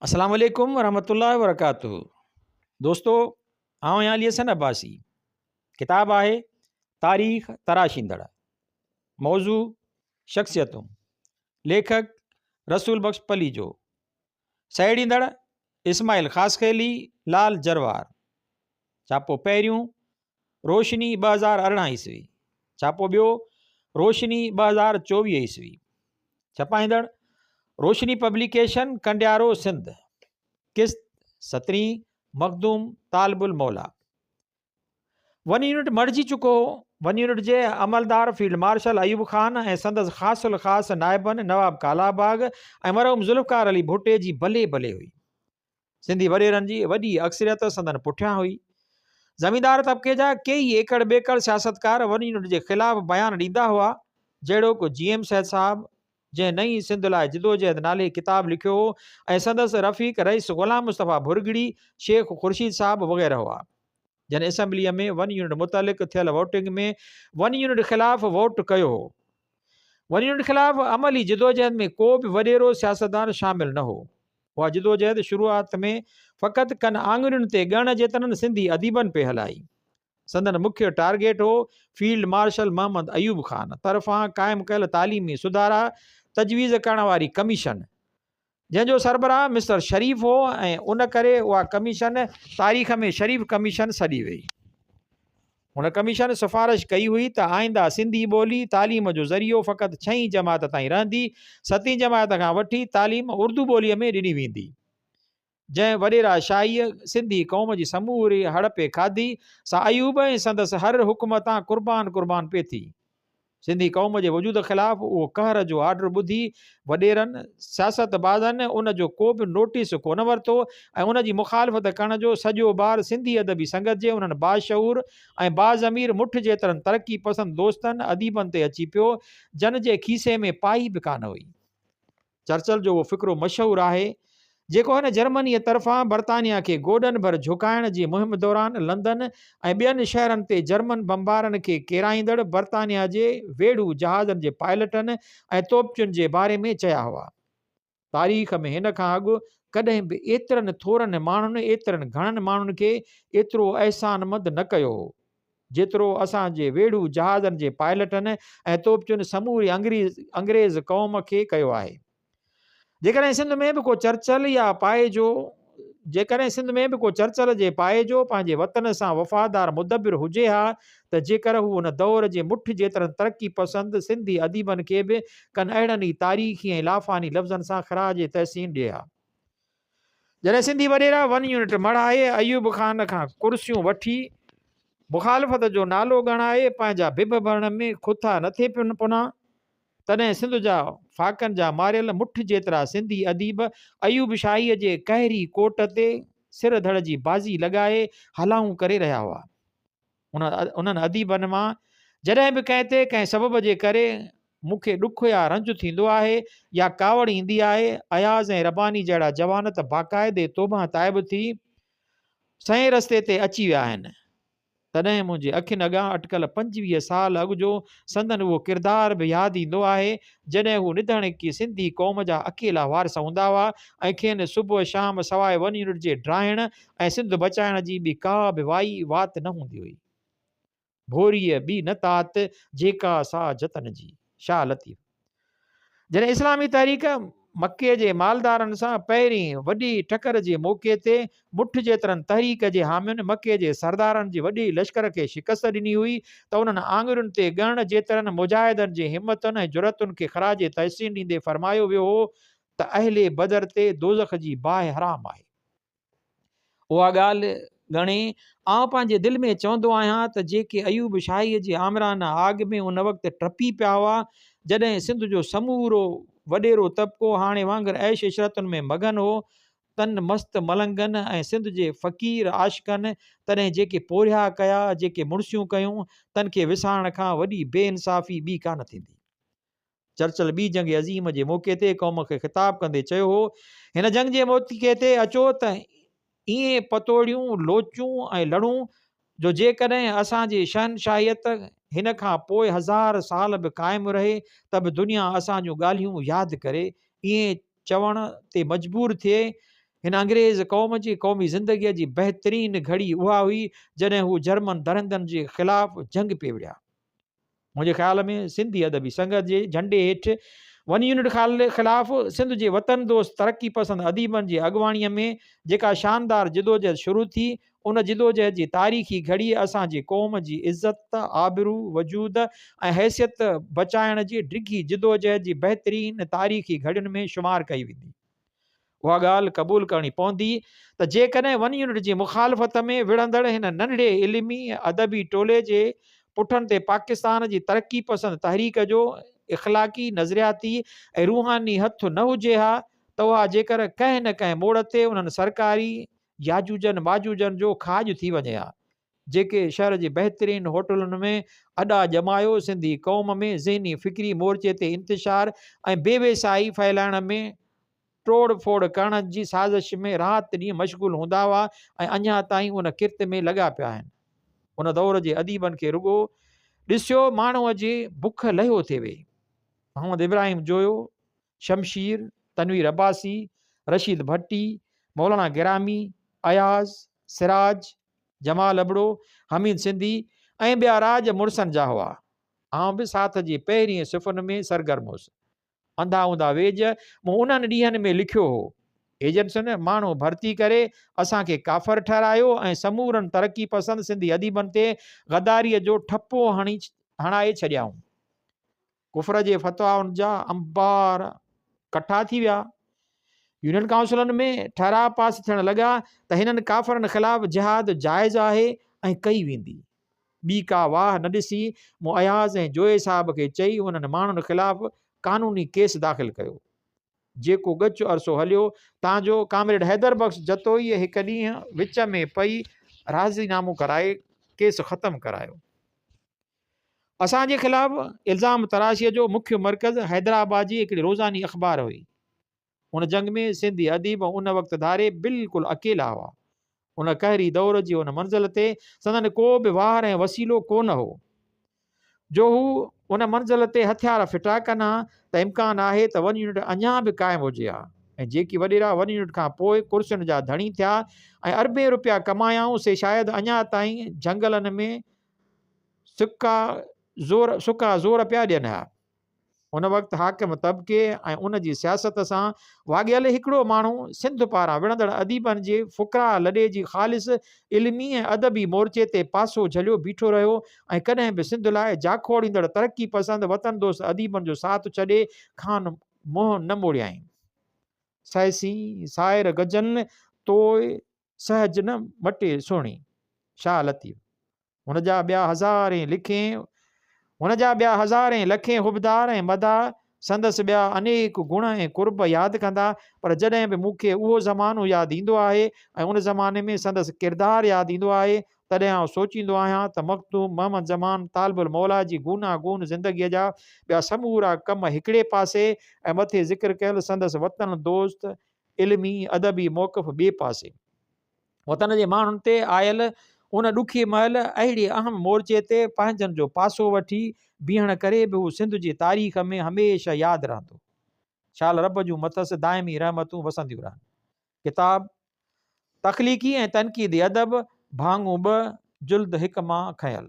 السلام عليڪم ورحمة الله وبرڪاته دوستو آئون آهيان علي حسن عباسي ڪتاب آهي تاريخ تراشيندڙ موضوع شخصيتون ليکڪ رسول بخش پليجو سهيڙيندڙ اسماعيل خاصخيلي لال جروار ڇاپو پهريون روشني 2018 عيسوي، ڇاپو ٻيو روشني 2024 عيسوي، ڇپائيندڙ روشني پبليڪيشن ڪنڊيارو سنڌ، قسط سترهين مخدوم طالب الموليٰ. ون يونٽ مڙهجي چڪو هو. ون يونٽ جي عملدار فيلڊ مارشل ايوب خان ۽ سندس خاص الخاص نائبن نواب ڪالاباغ ۽ مرحوم ذوالفقار علي ڀٽي جي بلي بلي هئي. سنڌي وڏيرن جي وڏي اڪثريت سندن پٺيان هئي. زميندار طبقي جا ڪيئي ايڪڙ ٻيڪڙ سياستڪار ون يونٽ جي خلاف بيان ڏيندا هئا، جهڙوڪ جي ايم سيد صاحب، جنهن نئين سنڌ لاء جدوجهد نالي ڪتاب لکيو هو ۽ سندس رفيق رئيس غلام مصطفيٰ ڀرڳڙي، شيخ خورشيد صاحب وغيره هئا، جن اسيمبليء ۾ ون يونٽ متعلق ٿيل ووٽنگ ۾ ون يونٽ خلاف ووٽ ڪيو هو. ون يونٽ خلاف عملي جدوجهد ۾ ڪو به وڏيرو سياستدان شامل نه هو. اها جدوجهد شروعات ۾ فقط ڪن آڱرين تي ڳڻڻ جيترن سنڌي اديبن پئي هلائي. سندن مکيه ٽارگيٽ هو فيلڊ مارشل محمد ايوب خان طرفان قائم ڪيل تعليمي سڌارا تجويز ڪرڻ واري ڪميشن، جنهن جو سربراهه مسٽر شريف هو ۽ ان ڪري اها ڪميشن تاريخ ۾ شريف ڪميشن سڏي وئي. هن ڪميشن سفارش ڪئي هئي ته آئنده سنڌي ٻولي تعليم جو ذريعو فقط ڇهين جماعت تائين رهندي، ستين جماعت کان وٺي تعليم اردو ٻوليء ۾ ڏني ويندي. جنهن وڏيرا شاهيء سنڌي قوم جي سموري هڙپي کاڌي، سا ايوب ۽ سندس هر حڪم تان قربان قربان پئي ٿي. سنڌي قوم جي وجود خلاف اهو قهر جو آرڊر ٻڌي وڏيرن، سياست بازن ان جو ڪو به نوٽيس ڪونه ورتو ۽ ان جي مخالفت ڪرڻ جو سڄو بار سنڌي ادبي سنگت جي انهن باشعور ۽ باضمير مٺ جيترن ترقي پسند دوستن، اديبن تي اچي پيو، جن جي کيسي ۾ پائي به ڪانه هئي. چرچل جو اهو فقرو مشهور آهي، جيڪو هن جرمنيء طرفان برطانيا کي گوڏن ڀر جهڪائڻ جي مهم دوران لندن ۽ ٻين شهرن تي جرمن بمبارن کي ڪيرائيندڙ برطانيا جي ويڙهو جهازن جي پائلٽن ۽ توپچين جي باري ۾ چيا هئا. تاريخ ۾ هن کان اڳ ڪڏهن به ايترن ٿورن ماڻهن ايترن گهڻن ماڻهن کي ايترو احسانمند نه ڪيو هو. جيترو اسان جي ويڙهو جهازن جي پائلٽن ۽ توپچين سموري انگريز قوم کي ڪيو آهي. جيڪڏهن سنڌ ۾ به ڪو چرچل يا پائي جو جيڪڏهن سنڌ ۾ به ڪو چرچل جي پائي جو پنهنجي وطن سان وفادار مدبر هجي ها ته جيڪر هو ان دور جي مٺ جيترن ترقي پسند سنڌي اديبن کي به ڪن اهڙن ئي تاريخي ۽ لافاني لفظن سان خراج تحسين ڏئي ها. جڏهن سنڌي وڏيرا ون يونٽ مڙهائي ايوب خان کان ڪرسيون وٺي مخالفت جو نالو ڳڻائي پنهنجا ڀڀ ڀرڻ ۾ کٿا نه ٿي پنا، تڏهن سنڌ جا فاقن جا ماريل مٺ جيترا سنڌي اديب ايوب شاهيء جي قهري ڪوٽ تي سر ڌڙ جي بازي لڳائي هلائون ڪري رهيا هئا. انهن اديبن مان جڏهن به ڪنهن تي ڪنهن سبب جي ڪري مون کي ڏک يا رنج ٿيندو آهي يا ڪاوڙ ايندي آهي، اياز ۽ رباني جهڙا جوان ته باقاعدي توبهه تائب ٿي سئين رستي تي اچي ويا آهن. تڏهن منهنجي اکين اڳيان اٽڪل 25 سال اڳ جو سندن اهو ڪردار به ياد ايندو آهي، جڏهن هو نڌڻڪي سنڌي قوم جا اڪيلا وارث هوندا هئا ۽ کين صبح شام سواء ون يونٽ جي ڊاهڻ ۽ سنڌ بچائڻ جي ٻي ڪا به وائي وات نه هوندي هئي. ڀوريء ٻي نه تات، جيڪا سا جتن جي. شاهه لطيف. جڏهن اسلامي تحريڪ مڪي جي مالدارن سان پهرين وڏي ٽڪر جي موقعي تي مٺ جيترن تحريڪ جي حامين مڪي جي سردارن جي وڏي لشڪر کي شڪست ڏني هئي ته انهن آڱرين تي ڳڻڻ جيترن مجاهدن جي همتن ۽ جرئتن کي خراج تحسين ڏيندي فرمايو ويو هو ته اهل بدر تي دوزخ جي باهه حرام آهي. اها ڳالهه ڳڻي آئون پنهنجي دل ۾ چوندو آهيان ته جيڪي ايوب شاهيء جي آمرانه آڳ ۾ ان وقت ٽپي پيا هئا، جڏهن سنڌ جو سمورو وڏيرو طبقو هاڻي وانگر عيش عشرتن ۾ مگن هو، تن مست ملنگن ۽ سنڌ جي فقير عاشقن تڏهن جيڪي پورهيا ڪيا، جيڪي مڙسيون ڪيون، تن کي وسارڻ کان وڏي بي انصافي ٻي ڪانه ٿيندي. چرچل ٻي جنگ عظيم جي موقعي تي قوم کي خطاب ڪندي چيو هو، هن جنگ جي موقعي تي اچو ته ائين پتوڙيون، لوچون ۽ لڙون جو جيڪڏهن اسان جي شهنشاهيت هن کان پوء هزار سال به قائم رهي ته به دنيا اسان جون ڳالهيون ياد ڪري ائين چوڻ تي مجبور ٿئي. هن انگريز قوم جي قومي زندگيء جي بهترين گهڙي اها هئي، جڏهن هو جرمن درندن جي خلاف جنگ پئي وڙهيا. منهنجي خيال ۾ سنڌي ادبي سنگت جي جهنڊي هيٺ ون يونٽ خلاف سنڌ جي وطن دوست ترقي پسند اديبن جي اڳواڻيء ۾ جيڪا شاندار جدوجهد شروع ٿي، ان جدوجهد جي تاريخي گهڙيء اسان جي قوم جي عزت، آبرو، وجود ۽ حيثيت بچائڻ جي ڊگهي جدوجهد جي بهترين تاريخي گهڙين ۾ شمار ڪئي ويندي. اها ڳالهه قبول ڪرڻي پوندي ته جيڪڏهن ون يونٽ جي مخالفت ۾ وڙهندڙ هن ننڍڙي علمي ۽ ادبي ٽولي جي پٺن تي پاڪستان جي ترقي پسند تحريڪ جو اخلاقي، نظرياتي ۽ روحاني هٿ نه هجي ها ته اها جيڪر ڪنهن نه ڪنهن موڙ تي انهن سرڪاري ياجوجن ماجوجن جو کاڄ ٿي وڃي ها جيڪي شهر جي بهترين هوٽلن ۾ اڏا ڄمايو سنڌي قوم ۾ ذهني فڪري مورچي تي انتشار ۽ بي ويساهي ڦهلائڻ ۾ ٽوڙ ڦوڙ ڪرڻ جي سازش ۾ رات ڏينهن مشغول هوندا هئا ۽ اڃا تائين ان ڪرت ۾ لڳا پيا آهن. ان دور جي اديبن کي رڳو ڏسيو ماڻهوء جي بک لهيو ٿي ويئي. محمد ابراهيم جويو، شمشير، تنوير عباسي، رشيد ڀٽي، مولانا گرامي، اياز، سراج، جمال ابڙو، حميد سنڌي ۽ ٻيا راڄ مڙسن جا هئا. آئون به ساٿ جي پهرين صفن ۾ سرگرم هوس. انڌا اونڌا ويڄ مون انهن ڏينهن ۾ لکيو هو. ايجنسين ماڻهو ڀرتي ڪري اسان کي ڪافر ٺهرايو ۽ سمورن ترقي پسند سنڌي اديبن تي غداريء جو ٺپو هڻائي ڇڏيائون. ڪفر جي فتوائن جا انبار ڪٺا ٿي ويا. يونين ڪائونسلن ۾ ٺهراء پاس ٿيڻ لڳا ته هنن ڪافرن خلاف جهاد جائز آهي ۽ ڪئي ويندي. ٻي ڪا واهه نه ڏسي مون اياز ۽ جويي صاحب کي چئي انهن ماڻهن خلاف قانوني ڪيس داخل ڪيو. جيڪو ڳچ عرصو هليو تان جو ڪامريڊ حيدر بخش جتوئيء هڪ ڏينهن وچ ۾ پئي راضي نامو ڪرائي ڪيس ختم ڪرايو. اسان جي خلاف الزام تراشيء جو مکيه مرڪز حيدرآباد جي هڪڙي روزاني اخبار هئي. ان جنگ ۾ سنڌي اديب ان وقت ڌاري بلڪل اڪيلا هئا. ان قهري دور جي ان منزل تي سندن ڪو به واهر ۽ وسيلو ڪو نه هو. جو هو ان منزل تي هٿيار ڦٽا ڪن ها ته امڪان آهي ته ون يونٽ اڃا به قائم هجي ها ۽ جيڪي وڏيرا ون يونٽ کان پوء ڪرسين جا ڌڻي ٿيا ۽ اربين روپيا ڪمايائون سي شايد اڃا تائين جهنگلن ۾ سڪا زور پيا ڏين ها. ان وقت حاڪم طبقي ۽ ان جي سياست سان واڳيل هڪڙو ماڻهو سنڌ پاران وڙهندڙ اديبن جي فقراء لڏي جي خالص علمي ۽ ادبي مورچي تي پاسو جهليو بيٺو رهيو ۽ ڪڏهن به سنڌ لاء جاکوڙيندڙ ترقي پسند وطن دوست اديبن جو ساٿ ڇڏي کان منهن نه موڙيائين. سهسين سائر گجن توء سهج نه مٽي سهڻي، شاهه لطيف. هن جا ٻيا هزارين لکين هن جا ٻيا هزارين لکين حبدار ۽ مداح سندس ٻيا انيڪ گڻ ۽ قرب ياد ڪندا، پر جڏهن به مون کي اهو زمانو ياد ايندو آهي ۽ ان زماني ۾ سندس ڪردار ياد ايندو آهي، تڏهن آئون سوچيندو آهيان ته مخدوم محمد زمان طالب الموليٰ جي گوناگون زندگيء جا ٻيا سمورا ڪم هڪڙي پاسي ۽ مٿي ذڪر ڪيل سندس وطن دوست علمي ادبي موقف ٻئي پاسي. وطن جي ماڻهن تي آيل ان ڏکي مهل اهڙي اهم مورچي تي پنهنجن جو پاسو وٺي بيهڻ ڪري به هو سنڌ جي تاريخ ۾ هميشه ياد رهندو. شال رب جون مٿس دائمي رحمتون وسنديون رهن. ڪتاب، تخليقي ۽ تنقيدي ادب، ڀاڱو ٻه، جلد هڪ مان کنيل.